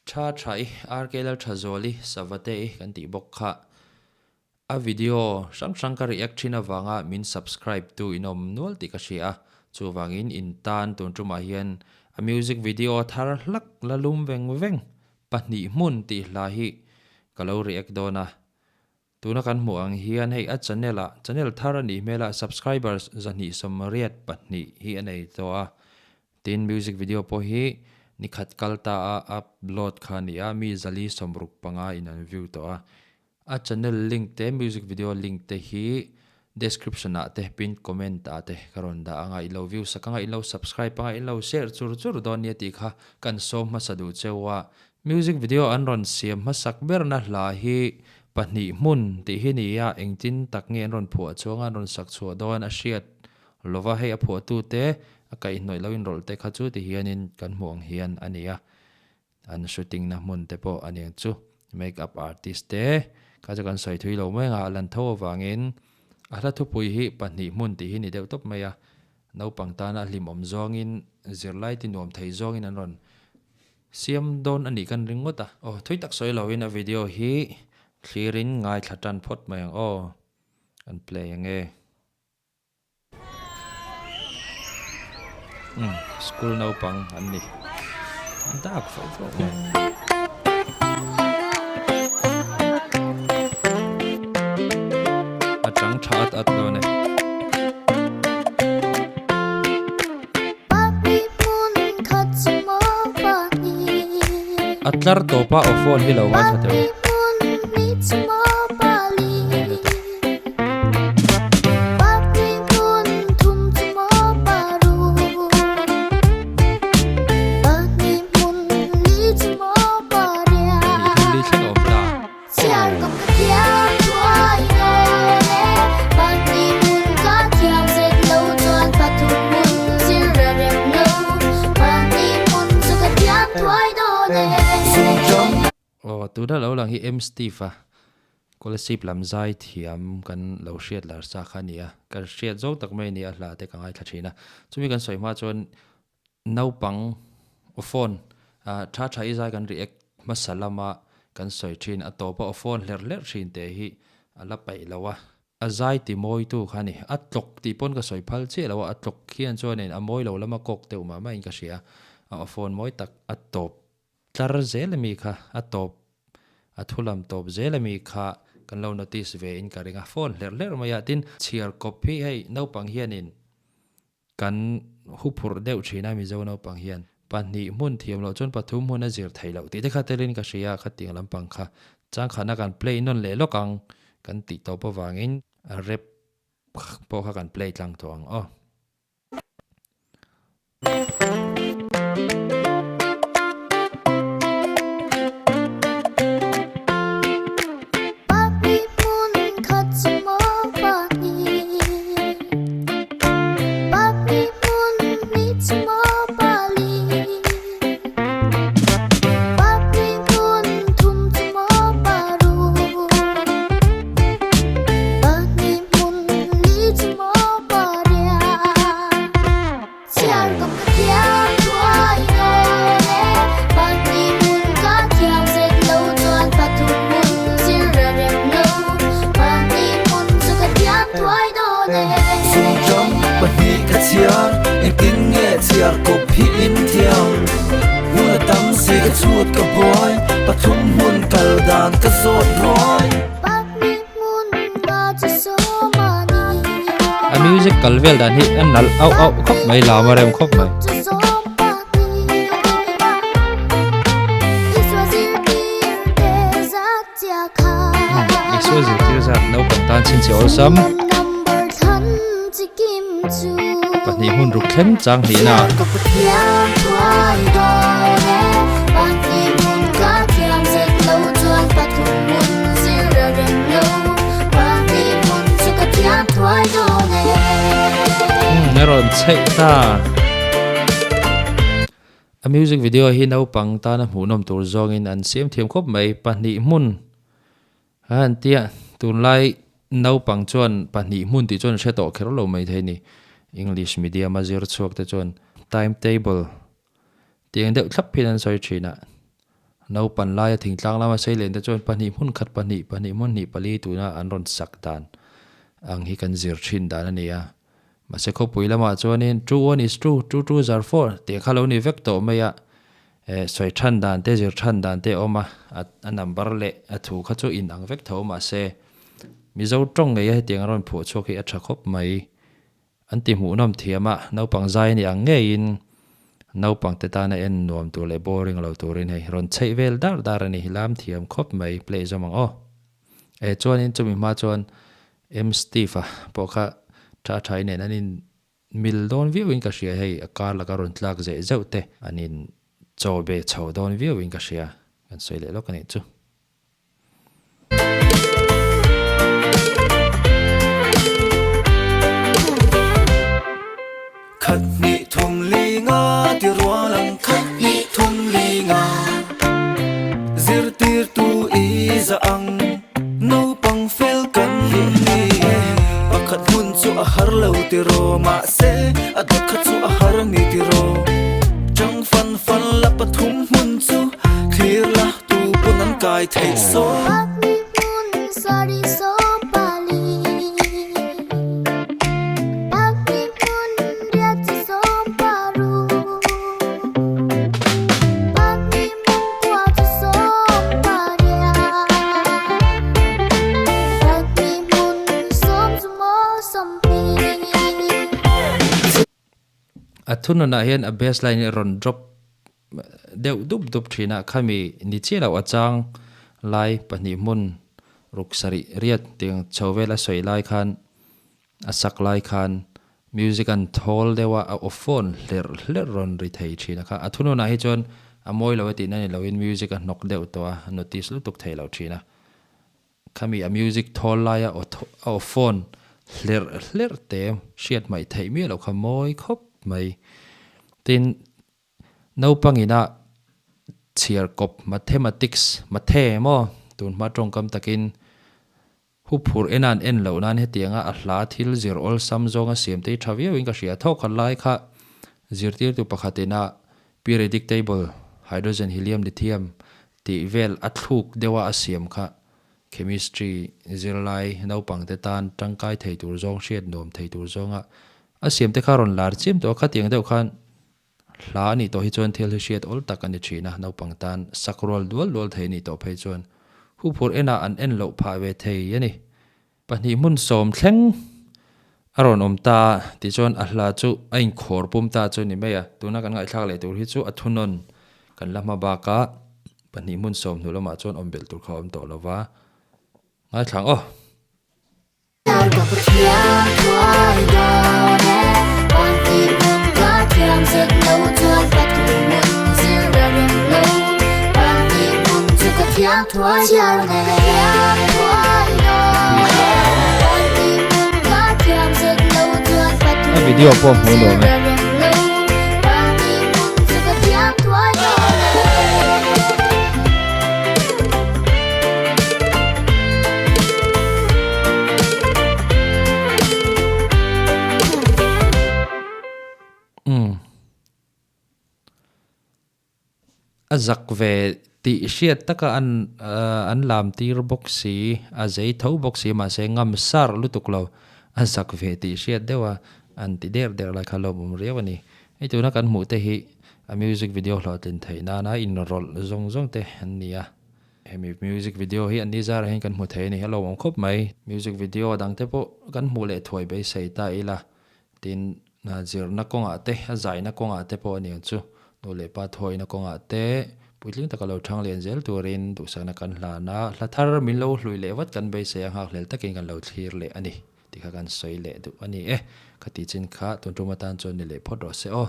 Tha tha i, RK Lalthazuali Savate i kan tih bawk kha. A video hrang hrang ka react thin avanga min subscribe tu in awm nual tih ka hria a, chuvangin in tan tun tumah hian a music video thar hlak la lum veng veng pahnih hmun tih hla hi ka lo react dawn a. Tuna kan hmuh ang hian hei a channel ah channel thar a nih hmel a subscribers 282 hi a nei tawh a, tin music video pawh hi nikhat kal ta a upload kha a ni a, mi 465 in an view tawh a. A channel link te music video link te hi description ah te pin comment ah te ka rawn dah anga i lo view sak anga i lo subscribe anga i lo share chur chur dawn nia tih kha kan sawm hmasa duh cheu a. Music video an rawn siam hmasak berna hla hi pahnih hmun tih hi ni a, engtin tak nge an rawn phuah chuang a an rawn sak chhuah dawn a hriat lova hei a phuahtu te a kaihhnawih lo inrawlh te kha chu ti hianin kan hmuh ang hian a ni a. An shooting na hmun te pawh a niang chu make up artist te kha chu kan sawi thui lo mai anga a lan tho avangin a hla thupui hi pahnih hmun tih hi ni deuh tawp mai a, naupang tana a hlimawm zawngin zirlai ti nuam thei zawngin an rawn siam dawn a nih kan ring ngawt a. Aw thui tak sawi loin a video hi thlirin ngaithla tan phawt mai ang aw, an play ange. Umm school naupang an ni an dak fo fo mai. A chang tha at at dawn e. A tlar tawp a aw phone hi lo ngaithla teh u. Aw tuna lo lang hi M Steve a Kolasib lam zai thiam kan lo hriat lar sa kha a ni a, kan hriat zawng tak mai a ni a hla te ka ngaithla thin a. Chumi kan sawi hma chuan naupang aw phone ah tha tha i zai kan react hmasa lama kan sawi thin a tawpa aw phone hlerh hlerh thin te hi a la paih lo a. A zai ti mawitu kha a ni. A tlawk tih pawn ka sawi phal chiah lo a, a tlawk hian chuanin a mawi lo lama kawk deuh mah mahin ka hria a, aw phone mawi tak a tawp Tlar zel ami kha a tawp, a thu lam tawp zel ami kha kan lo notice ve in ka ring a, phone hlerh hlerh mai a, tin chhiar kawp hi hei naupang hianin kan huphurh deuh thin a Mizo naupang hian pahnih hmun thiam loh chuan pathum hmun a zir theih loh tih te kha telin ka hria a khatiang lampang kha changkhatna kan play nawn leh lawk ang kan tih tawp avangin a rap pawh kha kan play tlang tawh ang aw. A music kal vel dan hi a nalh auh auh khawp mai lam a rem khawp mai. Isua zirtir zat naupang tan chhinchhe awlsam pahnih hmun ruk thleng chang hnihna ah. Umm a rawn chheih ta. A music video hi naupang tana hmuhnawm tur zawngin an siam thiam khawp mai. Pahnih hmun a han tia tunlai naupang chuan pahnih hmun tih chuan hre tawh kher lo mai thei ni. English medium a zir chhuak te chuan timetable tih ang deuh thlap hian an sawi thin a. Naupan laia thingtlang lama sei len te chuan pahnih hmun khat pahnih, pahnih hmun hnih pali tuna an rawn sak dan ang hi kan zir thin dan a ni a. Mahse khawpui lamah chuanin two one is two, two two zar four tih kha lo ni vek tawh mai a. Eh sawi than dan te zir than dan te a awm a, a number leh a thu kha chu inang vek tho mahse Mizo tawng ngeia hetiang a rawn phuah chhuak hi a tha khawp mai. An ti hmuhnawm thiam a, naupang zai ni ang ngeiin naupang te tana en nuam tur leh boring lo turin hei rawn chheih vel dar dar a ni, lam thiam khawp mai, play zawm ang aw. E chuanin chumi hma chuan M Steve-a pawh kha tha tha inen an in mil dawn viauin ka hria hei a kar laka rawn tlak zeh zeuh te an in chaw be chho dawn viauin ka hria, kan sawi leh lawk a nih chu. Khat hnih thum li nga ti rual ang khat hnih thum li nga Zirtirtu i za ang naupang fel kan ni e Pakhat hmun chu a har lo tiraw mahse a dawt kha chu a har ni tiraw Chang fan fan la pathum hmun chu thlir la Tu pawn an kai theih saw. A thununah hian a bass line hi a rawn drop deuh dup dup thin a, khami ni chiah loh a chang lai pahnih hmun ruk sarih riat tiang chho vel a sawi lai khan a sak lai khan music an thawl deuh a, a aw phone hlerh hlerh rawn ri thei thin a kha. A thununah hi chuan a mawi lo a tihna ni loin music a hnawk deuh tawh a, a notice lutuk thei lo thin a. Khami a music thawl laia aw aw phone hlerh hlerh te hriat hmaih theih miah loh kha mawi khawp mai. Tin, naupangina chhiar kawp mathematics, mathe maw tun hma tawngkam takin huphurh en an en loh nan hetianga a hla thil zir awlsam zawnga siam te hi tha viauin ka hria. Thawk khat lai kha zirtirtu pakhatina periodic table, hydrogen, helium, lithium Tih vel a thluk deuha a siam kha chemistry zirlai naupangte tan tangkai thei tur zawng hriat nuam thei tur zawnga a siam te kha rawn lar chiam tawh a, khatiang deuh khan hla a nih tawh hi chuan thil hi hriat awl tak a ni thin a, naupang tan sak rual dual dual thei a nih tawh phei chuan huphurh enah an en loh phah ve thei a ni. Pahnih hmun sawm thleng a rawn awm ta tichuan a hla chu a inkhawr pum ta chu ni mai a, tuna kan ngaihthlak leh tur hi chu a thunawn kan la hma bakah pahnih hmun sawm hnu lamah chuan awm belh tur kha a awm tawh lo va, ngaithla ang aw. A video pawh hmuh nuam e. Umm. A zak ve tih hriat taka an an lam tir bawk si, a zei tho bawk si mahse ngam sar lutuk lo, a zak ve tih hriat deuh a an ti der der lai kha lawmawm riau a ni. Hei tuna kan hmuh te hi a music video hlawhtlin theih nana inrawlh zawng zawng te an ni a. Hemi music video hi an ni zarah hian kan hmu thei a ni, a lawmawm khawp mai. Music video dang te pawh kan hmuh leh thuai beisei ta ila, tin zirna kawngah te, a zaina kawngah te pawh a ni ang chu. Nu leh pa thuawihna kawngah te puitling taka lo thang lian zel turin duhsakna kan hlan a, hla thar min lo hlui leh vat kan beisei a, nghakhlel takin kan lo thlir leh a ni tih kha kan sawi leh duh a ni e. Khati chin kha tun tum atan chuan ni leh phawt rawh se aw.